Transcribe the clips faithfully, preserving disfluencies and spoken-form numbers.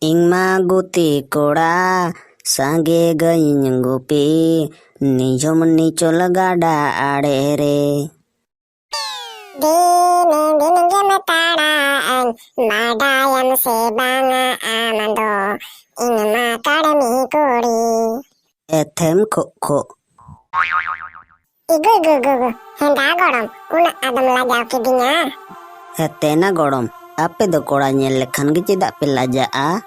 ᱤᱧ ᱢᱟ ᱜᱩᱛᱤ ᱠᱚᱲᱟ, ᱥᱟᱸᱜᱮ ᱜᱟᱹᱭᱤᱧ ᱜᱩᱯᱤ, ᱱᱤᱡᱷᱩᱢ ᱱᱤᱪᱚᱞ ᱜᱟᱰᱟ ᱟᱲᱮ ᱨᱮ᱾ ᱫᱤᱱ ᱫᱤᱱ ᱜᱮᱢ ᱛᱟᱲᱟᱜ ᱟᱹᱧ, ᱵᱟᱰᱟᱭᱟᱢ ᱥᱮ ᱵᱟᱝᱟ ᱟᱢ ᱫᱚ, ᱤᱧ ᱢᱟ ᱠᱟᱹᱲᱢᱤ ᱠᱩᱲᱤ᱾ ᱮᱛᱷᱮᱢ ᱠᱷᱩᱜ ᱠᱷᱩᱜ᱾ ᱤᱜᱩ, ᱤᱜᱩ, ᱤᱜᱩ, ᱤᱜᱩ᱾ ᱦᱮᱸᱫᱟ ᱜᱚᱲᱚᱢ, ᱩᱱᱟᱹᱜ ᱟᱫᱚᱢ ᱞᱟᱡᱟᱣ ᱠᱤᱫᱤᱧᱟ? ᱦᱮᱛᱮᱱᱟ ᱜᱚᱲᱚᱢ, ᱟᱯᱮ ᱫᱚ ᱠᱚᱲᱟ ᱧᱮᱞ ᱞᱮᱠᱷᱟᱱ ᱜᱮ ᱪᱮᱫᱟᱜ ᱯᱮ ᱞᱟᱡᱟᱜᱼᱟ?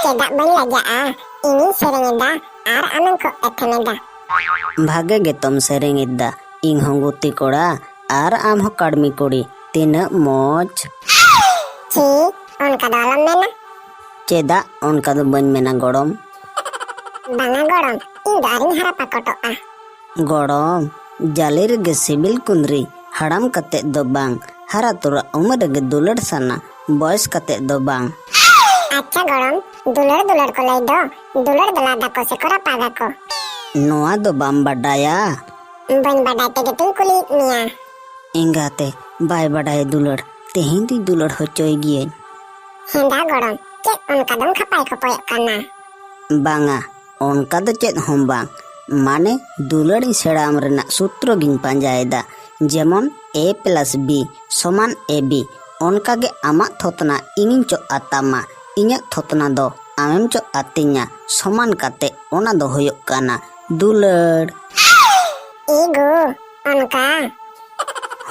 ᱪᱮᱫᱟᱜ ᱵᱟᱹᱧ ᱞᱟᱡᱟᱜᱼᱟ? ᱤᱧᱤᱧ ᱥᱮᱨᱮᱧ ᱮᱫᱟ ᱟᱨ ᱟᱢᱮᱢ ᱠᱷᱩᱜ ᱮᱛᱷᱮᱢ ᱮᱫᱟ᱾ ᱵᱷᱟᱜᱮ ᱜᱮᱛᱚᱢ ᱥᱮᱨᱮᱧ ᱮᱫᱟ, ᱤᱧ ᱦᱚᱸ ᱜᱩᱛᱤ ᱠᱚᱲᱟ ᱟᱨ ᱟᱢ ᱦᱚᱸ ᱠᱟᱹᱲᱢᱤ ᱠᱩᱲᱤ, ᱛᱤᱱᱟᱹᱜ ᱢᱚᱡᱽ᱾ ᱪᱷᱤ, ᱚᱱᱠᱟ ᱫᱚ ᱟᱞᱚᱢ ᱢᱮᱱᱟ᱾ ᱪᱮᱫᱟᱜ ᱚᱱᱠᱟ ᱫᱚ ᱵᱟᱹᱧ ᱢᱮᱱᱟ ᱜᱚᱲᱚᱢ? ᱵᱟᱝᱟ ᱜᱚᱲᱚᱢ, ᱤᱧ ᱫᱚ ᱟᱨᱤᱧ ᱦᱟᱨᱟ ᱯᱟᱠᱚᱴᱚᱜᱼᱟ᱾ ᱜᱚᱲᱚᱢ, ᱡᱟᱞᱮ ᱨᱮᱜᱮ ᱥᱤᱵᱤᱞ ᱠᱩᱸᱫᱽᱨᱤ, ᱦᱟᱲᱟᱢ ᱠᱟᱛᱮᱫ ᱫᱚ ᱵᱟᱝ, ᱦᱟᱨᱟ ᱛᱚᱨᱟ ᱩᱢᱮᱨ ᱨᱮᱜᱮ ᱫᱩᱞᱟᱹᱲ ᱥᱟᱱᱟ, ᱵᱚᱭᱮᱥ ᱠᱟᱛᱮᱫ ᱫᱚ ᱵᱟᱝ᱾ ᱟᱪᱪᱷᱟ ᱜᱚᱲᱚᱢ, ᱫᱩᱞᱟᱹᱲ ᱫᱩᱞᱟᱹᱲ ᱠᱚ ᱞᱟᱹᱭ ᱫᱚ, ᱫᱩᱞᱟᱹᱲ ᱫᱚ ᱞᱟᱫᱟ ᱠᱚ ᱥᱮ ᱠᱚ ᱨᱟᱯᱟᱜᱟ ᱠᱚ? ᱱᱚᱣᱟ ᱫᱚ ᱵᱟᱢ ᱵᱟᱰᱟᱭᱟ? ᱵᱟᱹᱧ ᱵᱟᱰᱟᱭ ᱛᱮᱜᱮ ᱛᱚᱧ ᱠᱩᱞᱤᱭᱮᱫ ᱢᱮᱭᱟ᱾ ᱮᱸᱜᱟᱛᱮ, ᱵᱟᱭ ᱵᱟᱰᱟᱭᱟ ᱫᱩᱞᱟᱹᱲ, ᱛᱮᱦᱮᱧ ᱫᱩᱧ ᱫᱩᱞᱟᱹᱲ ᱦᱚᱪᱚᱭ ᱜᱤᱭᱟᱹᱧ᱾ ᱦᱮᱸᱫᱟ ᱜᱚᱲᱚᱢ, ᱪᱮᱫ ᱚᱱᱠᱟ ᱫᱚᱢ ᱠᱷᱟᱯᱟᱭ ᱠᱷᱚᱯᱚᱭᱚᱜ ᱠᱟᱱᱟ? ᱵᱟᱝᱟ, ᱚᱱᱠᱟ ᱫᱚ ᱪᱮᱫ ᱦᱚᱸ ᱵᱟᱝ, ᱢᱟᱱᱮ ᱫᱩᱞᱟᱹᱲ ᱤᱧ ᱥᱮᱬᱟ ᱟᱢ ᱨᱮᱱᱟᱜ ᱥᱩᱛᱨᱚ ᱜᱤᱧ ᱯᱟᱸᱡᱟᱭᱮᱫᱟ, ᱡᱮᱢᱚᱱ A plus B ᱥᱚᱢᱟᱱ A B, ᱚᱱᱠᱟ ᱜᱮ ᱟᱢᱟᱜ ᱛᱷᱚᱛᱱᱟ ᱤᱧᱤᱧ ᱪᱚᱜ ᱟᱛᱟᱢᱟ, ᱤᱧᱟᱹᱜ ᱛᱷᱚᱛᱱᱟ ᱫᱚ ᱟᱢᱮᱢ ᱪᱚᱜ ᱟᱹᱛᱤᱧᱟ, ᱥᱚᱢᱟᱱ ᱠᱟᱛᱮ ᱚᱱᱟ ᱫᱚ ᱦᱩᱭᱩᱜ ᱠᱟᱱᱟ ᱫᱩᱞᱟᱹᱲ᱾ ᱤᱜᱩ, ᱚᱱᱠᱟ?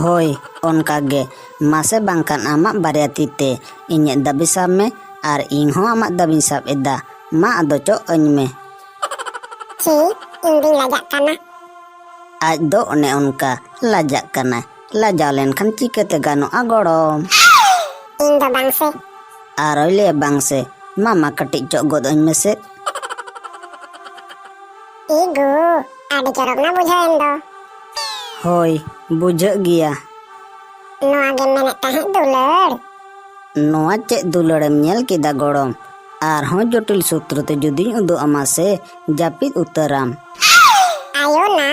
ᱦᱳᱭ, ᱚᱱᱠᱟ ᱜᱮ᱾ ᱢᱟᱥᱮ ᱵᱟᱝᱠᱷᱟᱱ ᱟᱢᱟᱜ ᱵᱟᱨᱭᱟ ᱛᱤ ᱛᱮ ᱤᱧᱟᱹᱜ ᱫᱟᱹᱵᱤ ᱥᱟᱵ ᱢᱮ ᱟᱨ ᱤᱧ ᱦᱚᱸ ᱟᱢᱟᱜ ᱫᱟᱹᱵᱤᱧ ᱥᱟᱵ ᱮᱫᱟ᱾ ᱢᱟ ᱟᱫᱚ ᱪᱚᱜ ᱟᱹᱧ ᱢᱮ᱾ ᱪᱷᱤ, ᱤᱧ ᱫᱩᱧ ᱞᱟᱡᱟᱜ ᱠᱟᱱᱟ᱾ ᱟᱡ ᱫᱚ ᱚᱱᱮ ᱚᱱᱠᱟ ᱞᱟᱡᱟᱜ ᱠᱟᱱᱟᱭ᱾ ᱞᱟᱡᱟᱣ ᱞᱮᱱᱠᱷᱟᱱ ᱪᱤᱠᱟᱹᱛᱮ ᱜᱟᱱᱚᱜᱼᱟ ᱜᱚᱲᱚᱢ? ᱤᱧ ᱫᱚ ᱵᱟᱝ ᱥᱮ᱾ ᱟᱨᱚᱭ ᱞᱟᱹᱭᱟ ᱵᱟᱝ ᱥᱮ᱾ ᱢᱟ, ᱢᱟ ᱠᱟᱹᱴᱤᱡ ᱪᱚᱜ ᱜᱚᱫ ᱟᱹᱧ ᱢᱮᱥᱮ᱾ ᱤᱜᱩ, ᱟᱹᱰᱤ ᱪᱚᱨᱚᱠ ᱢᱟ ᱵᱩᱡᱷᱟᱹᱣ ᱮᱱ ᱫᱚ᱾ ᱦᱳᱭ, ᱵᱩᱡᱷᱟᱹᱜ ᱜᱮᱭᱟ᱾ ᱱᱚᱣᱟ ᱜᱮᱢ ᱢᱮᱱᱮᱫ ᱛᱟᱦᱮᱸᱫ ᱫᱩᱞᱟᱹᱲ? ᱱᱚᱣᱟ ᱪᱮᱫ ᱫᱩᱞᱟᱹᱲᱮᱢ ᱧᱮᱞ ᱠᱮᱫᱟ ᱜᱚᱲᱚᱢ? ᱟᱨᱦᱚᱸ ᱡᱚᱴᱤᱞ ᱥᱩᱛᱨᱚ ᱛᱮ ᱡᱩᱫᱤᱧ ᱩᱫᱩᱜ ᱟᱢᱟ ᱥᱮ, ᱡᱟᱹᱯᱤᱫ ᱩᱛᱟᱹᱨᱟᱢ᱾ ᱟᱭᱳ ᱱᱟ,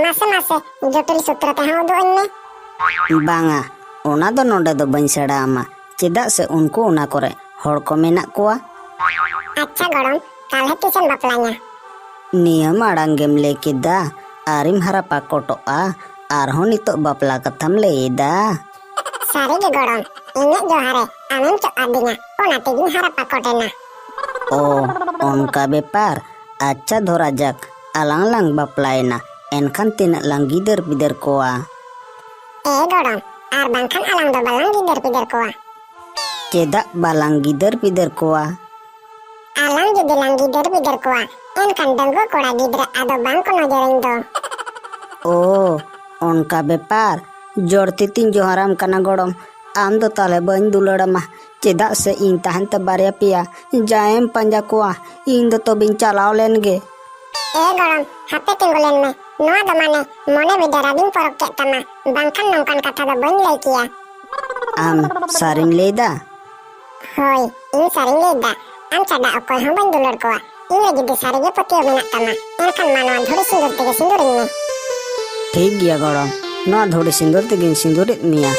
ᱢᱟᱥᱮ ᱢᱟᱥᱮ, ᱡᱚᱴᱤᱞ ᱥᱩᱛᱨᱚ ᱛᱮᱦᱚᱸ ᱩᱫᱩᱜ ᱟᱹᱧ ᱢᱮ᱾ ᱵᱟᱝᱟ, ᱚᱱᱟ ᱫᱚ ᱱᱚᱰᱮ ᱫᱚ ᱵᱟᱹᱧ ᱥᱮᱬᱟ ᱟᱢᱟ, ᱪᱮᱫᱟᱜ ᱥᱮ ᱩᱱᱠᱩ ᱚᱱᱟ ᱠᱚᱨᱮ ᱦᱚᱲ ᱠᱚ ᱢᱮᱱᱟᱜ ᱠᱚᱣᱟ᱾ ᱟᱪᱪᱷᱟ ᱜᱚᱲᱚᱢ, ᱛᱟᱦᱞᱮ ᱛᱤᱥᱮᱢ ᱵᱟᱯᱞᱟᱧᱟ? ᱱᱤᱭᱟᱹ ᱢᱟᱲᱟᱝ ᱜᱮᱢ ᱞᱟᱹᱭ ᱠᱮᱫᱟ, ᱟᱨᱮᱢ ᱦᱟᱨᱟ ᱯᱟᱠᱚᱴᱚᱜᱼᱟ, ᱟᱨᱦᱚᱸ ᱱᱤᱛᱚᱜ ᱵᱟᱯᱞᱟ ᱠᱟᱛᱷᱟᱢ ᱞᱟᱹᱭ ᱮᱫᱟ? ᱥᱟᱹᱨᱤ ᱜᱮ ᱜᱚᱲᱚᱢ, ᱤᱧᱟᱹᱜ ᱡᱚᱦᱟ ᱨᱮ ᱟᱢᱮᱢ ᱪᱚᱜ ᱟᱹᱫᱤᱧᱟ, ᱚᱱᱟ ᱛᱮᱜᱤᱧ ᱦᱟᱨᱟ ᱯᱟᱠᱚᱴ ᱮᱱᱟ᱾ ᱚ, ᱚᱱᱠᱟ ᱵᱮᱯᱟᱨ? ᱟᱪᱪᱷᱟ ᱫᱷᱚᱨᱟ ᱡᱟᱠ, ᱟᱞᱟᱝ ᱞᱟᱝ ᱵᱟᱯᱞᱟᱭᱮᱱᱟ, ᱮᱱᱠᱷᱟᱱ ᱛᱤᱱᱟᱹᱜ ᱞᱟᱝ ᱜᱤᱫᱟᱹᱨ ᱯᱤᱫᱟᱹᱨ ᱠᱚᱣᱟ? ᱮ ᱜᱚᱲᱚᱢ, ᱟᱨ ᱵᱟᱝᱠᱷᱟᱱ ᱟᱞᱟᱝ ᱫᱚ ᱵᱟᱞᱟᱝ ᱜᱤᱫᱟᱹᱨ ᱯᱤᱫᱟᱹᱨ ᱠᱚᱣᱟ᱾ ᱪᱮᱫᱟᱜ ᱵᱟᱞᱟᱝ ᱜᱤᱫᱟᱹᱨ ᱯᱤᱫᱟᱹᱨ ᱠᱚᱣᱟ? ᱟᱞᱟᱝ ᱡᱩᱫᱤ ᱞᱟᱝ ᱜᱤᱫᱟᱹᱨ ᱯᱤᱫᱟᱹᱨ ᱠᱚᱣᱟ, ᱮᱱᱠᱷᱟᱱ ᱰᱟᱺᱜᱩᱣᱟᱹ ᱠᱚᱲᱟ ᱜᱤᱫᱽᱨᱟᱹ ᱟᱫᱚ ᱵᱟᱝ ᱠᱚ ᱱᱚᱡᱚᱨᱤᱧ ᱫᱚ᱾ ᱳ, ᱚᱱᱠᱟ ᱵᱮᱯᱟᱨ? ᱡᱳᱨ ᱛᱤᱛᱤᱧ ᱡᱚᱦᱟᱨᱟᱢ ᱠᱟᱱᱟ ᱜᱚᱲᱚᱢ, ᱟᱢ ᱫᱚ ᱛᱟᱦᱞᱮ ᱵᱟᱹᱧ ᱫᱩᱞᱟᱹᱲᱟᱢᱟ, ᱪᱮᱫᱟᱜ ᱥᱮ ᱤᱧ ᱛᱟᱦᱮᱱ ᱛᱮ ᱵᱟᱨᱭᱟ ᱯᱮᱭᱟ ᱡᱟᱭᱮᱢ ᱯᱟᱸᱡᱟ ᱠᱚᱣᱟ, ᱤᱧ ᱫᱚ ᱛᱚᱵᱮᱧ ᱪᱟᱞᱟᱣ ᱞᱮᱱ ᱜᱮ᱾ ᱮ ᱜᱚᱲᱚᱢ, ᱦᱟᱯᱮ ᱛᱤᱸᱜᱩ ᱞᱮᱱ ᱢᱮ, ᱱᱚᱣᱟ ᱫᱚ ᱢᱟᱱᱮ ᱢᱚᱱᱮ ᱵᱷᱤᱰᱟᱹᱨ ᱟᱹᱰᱤᱧ ᱯᱚᱨᱚᱠ ᱠᱮᱫ ᱛᱟᱢᱟ, ᱵᱟᱝᱠᱷᱟᱱ ᱱᱚᱝᱠᱟᱱ ᱠᱟᱛᱷᱟ ᱫᱚ ᱵᱟᱹᱧ ᱞᱟᱹᱭ ᱠᱮᱭᱟ᱾ ᱟᱢ ᱥᱟᱹᱨᱤᱢ ᱞᱟᱹᱭ ᱫᱟ? ᱦᱳᱭ, ᱤᱧ ᱥᱟᱹᱨᱤᱧ ᱞᱟᱹᱭ ᱫᱟ, ᱟᱢ ᱪᱷᱟᱰᱟ ᱚᱠᱚᱭ ᱦᱚᱸ ᱵᱟᱹᱧ ᱫᱩᱞᱟᱹᱲ ᱠᱚᱣᱟ᱾ ᱤᱧ ᱨᱮ ᱡᱩᱫᱤ ᱥᱟᱹᱨᱤ ᱜᱮ ᱯᱟᱹᱛᱭᱟᱹᱣ ᱢᱮᱱᱟᱜ ᱛᱟᱢᱟ, ᱮᱱᱠᱷᱟᱱ ᱢᱟ ᱱᱚᱣᱟ ᱫᱷᱩᱲᱤ ᱥᱤᱸᱫᱩᱨ ᱛᱮᱜᱮ ᱥᱤᱸᱫᱩᱨᱤᱧ ᱢᱮ᱾ ᱴᱷᱤᱠ ᱜᱮᱭᱟ ᱜᱚᱲᱚᱢ, ᱱᱚᱣᱟ ᱫᱷᱩᱲᱤ ᱥᱤᱸᱫᱩᱨ ᱛᱮᱜᱮᱧ ᱥᱤᱸᱫᱩᱨᱮᱫ ᱢᱮᱭᱟ᱾